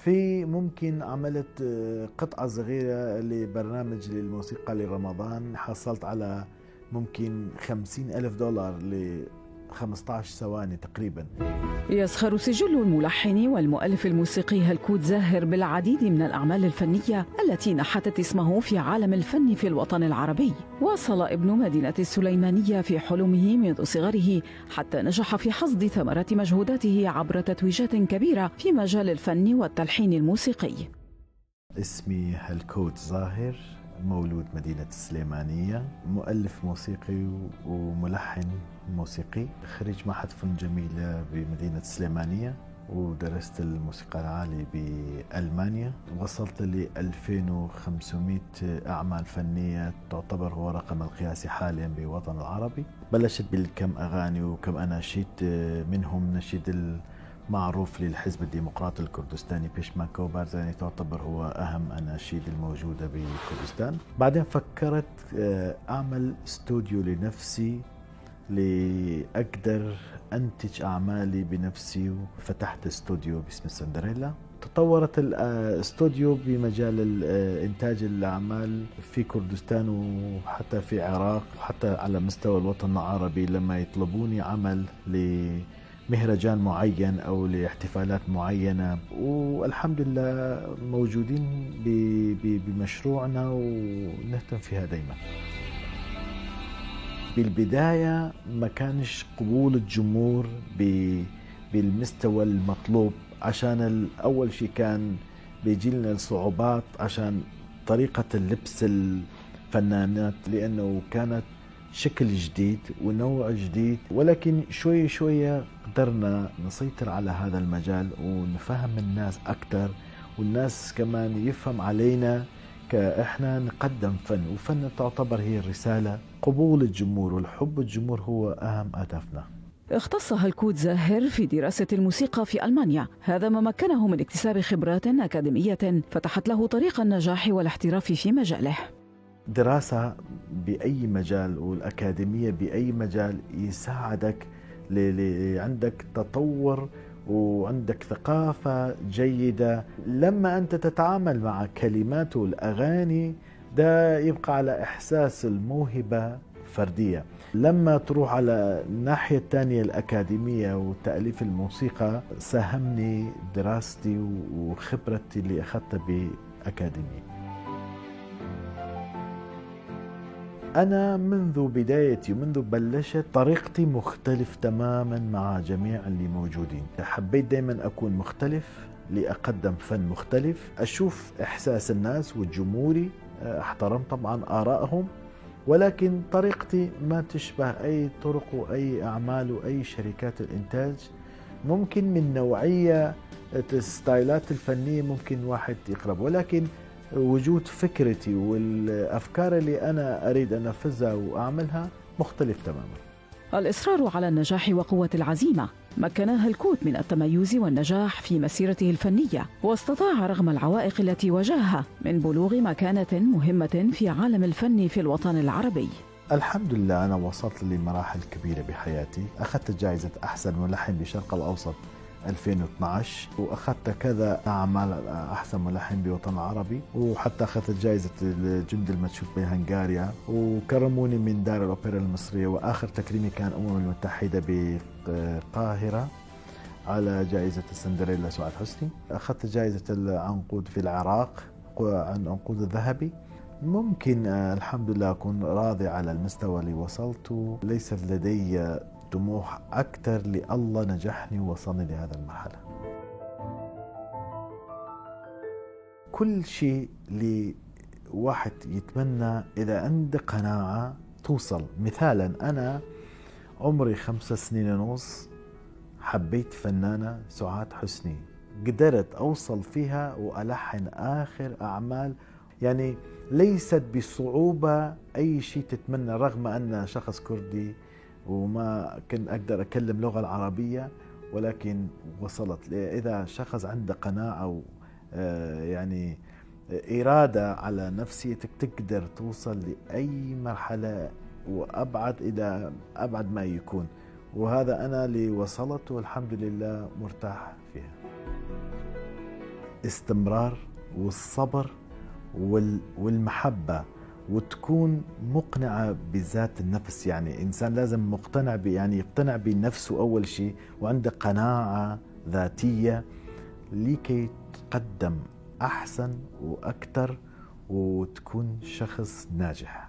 في ممكن عملت قطعة صغيرة لبرنامج للموسيقى لرمضان، حصلت على ممكن $50,000 ل15 ثواني تقريبا. يزخر سجل الملحن والمؤلف الموسيقي هالكوت زاهر بالعديد من الأعمال الفنية التي نحتت اسمه في عالم الفن في الوطن العربي. واصل ابن مدينة السليمانية في حلمه منذ صغره حتى نجح في حصد ثمرات مجهوداته عبر تتويجات كبيرة في مجال الفن والتلحين الموسيقي. اسمي هالكوت زاهر، مولود مدينة السليمانية، مؤلف موسيقي وملحن موسيقي، خريج معهد فنون جميلة بمدينة السليمانية، ودرست الموسيقى العالية بألمانيا. وصلت ل 2500 أعمال فنية، تعتبر هو رقم القياسي حاليا بالوطن العربي. بلشت بالكم أغاني وكم أناشيد، منهم نشيد معروف للحزب الديمقراطي الكردستاني بيشماكة وبارزاني، تعتبر هو أهم أناشيد الموجودة بكردستان. بعدين فكرت أعمل استوديو لنفسي لأقدر أنتج أعمالي بنفسي، وفتحت استوديو باسم سندريلا. تطورت الاستوديو بمجال إنتاج الأعمال في كردستان وحتى في العراق، وحتى على مستوى الوطن العربي لما يطلبوني عمل مهرجان معين أو لاحتفالات معينة، والحمد لله موجودين بمشروعنا ونهتم فيها دايما. بالبداية ما كانش قبول الجمهور بالمستوى المطلوب، عشان أول شيء كان بيجي لنا الصعوبات عشان طريقة اللبس الفنانات، لأنه كانت شكل جديد ونوع جديد، ولكن شوية شوية قدرنا نسيطر على هذا المجال ونفهم الناس أكثر، والناس كمان يفهم علينا كإحنا نقدم فن، وفن تعتبر هي الرسالة. قبول الجمهور والحب الجمهور هو أهم أهدافنا. اختص هالكوت زاهر في دراسة الموسيقى في ألمانيا، هذا ما مكنه من اكتساب خبرات أكاديمية فتحت له طريق النجاح والاحتراف في مجاله. دراسة بأي مجال والأكاديمية بأي مجال يساعدك عندك تطور وعندك ثقافة جيدة. لما أنت تتعامل مع كلمات والأغاني ده يبقى على إحساس الموهبة فردية. لما تروح على الناحية الثانية الأكاديمية وتأليف الموسيقى، ساهمني دراستي وخبرتي اللي أخذتها بأكاديمية. أنا منذ بدايتي ومنذ بلشت طريقتي مختلف تماما مع جميع اللي موجودين. حبيت دايما أكون مختلف لأقدم فن مختلف، أشوف إحساس الناس والجمهوري، أحترم طبعا آرائهم، ولكن طريقتي ما تشبه أي طرق وأي أعمال وأي شركات الإنتاج. ممكن من نوعية الستايلات الفنية ممكن واحد يقرب، ولكن وجود فكرتي والأفكار اللي أنا أريد أن أنفذها وأعملها مختلف تماما. الإصرار على النجاح وقوة العزيمة مكناه هالكوت من التميز والنجاح في مسيرته الفنية، واستطاع رغم العوائق التي واجهها من بلوغ مكانة مهمة في عالم الفن في الوطن العربي. الحمد لله أنا وصلت لمراحل كبيرة بحياتي. أخذت جائزة أحسن ملحن بالشرق الأوسط 2012، وأخذت كذا أعمال أحسن ملحن بوطن العربي، وحتى أخذت جائزة الجند المدشوق بهنغاريا، وكرموني من دار الأوبرا المصرية، وآخر تكريمي كان الأمم المتحدة بالقاهرة على جائزة السندريلا سعاد حسني. أخذت جائزة العنقود في العراق عن عنقود الذهبي. ممكن الحمد لله أكون راضي على المستوى اللي وصلته. ليس لدي طموح أكثر، لله نجحني ووصلني لهذا المرحلة. كل شيء لواحد يتمنى إذا عنده قناعة توصل. مثالا أنا عمري 5 سنين ونص حبيت فنانة سعاد حسني، قدرت أوصل فيها وألحن آخر أعمال، يعني ليست بصعوبة أي شيء تتمنى، رغم أن شخص كردي وما كنت أقدر أكلم اللغة العربية، ولكن وصلت. إذا شخص عنده قناعة يعني إرادة على نفسيتك تقدر توصل لأي مرحلة وأبعد إلى أبعد ما يكون، وهذا أنا اللي وصلت والحمد لله مرتاح فيها. الاستمرار والصبر والمحبة، وتكون مقنعة بذات النفس. يعني إنسان لازم مقتنع يعني يقتنع بنفسه أول شيء، وعنده قناعة ذاتية لكي تقدم أحسن وأكثر وتكون شخص ناجح.